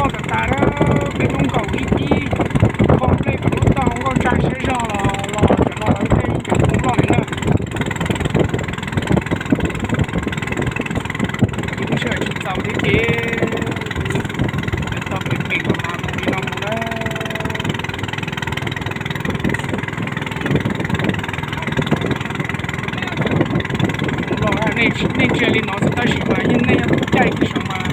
Tag tag lawm, peb roob nkaus ib tib, npog nplej kom lub toj hauv nkauj ntsag siab zog los los tseem ho los ib teg yeej tseem poob loj li na. Ces lub sij hawm tsis txaus thiab ces tau pem pem los mas mus li no mus na. Los nej ntsia li no xwb tab sis mas yeej nej nyob tub caij kiag saum mas,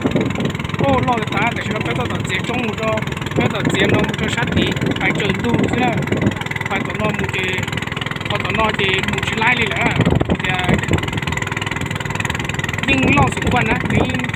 o, loj tas, tam sim no peb tab tom txiav roob mus rau, peb tab tom txiav no mus rau sab tid pais tsaws ntug xwb na. Pais tom no mus ces, pais tom no ces mus tsis laib li lawm tias yeej loj xwm kuaj na, nws yeej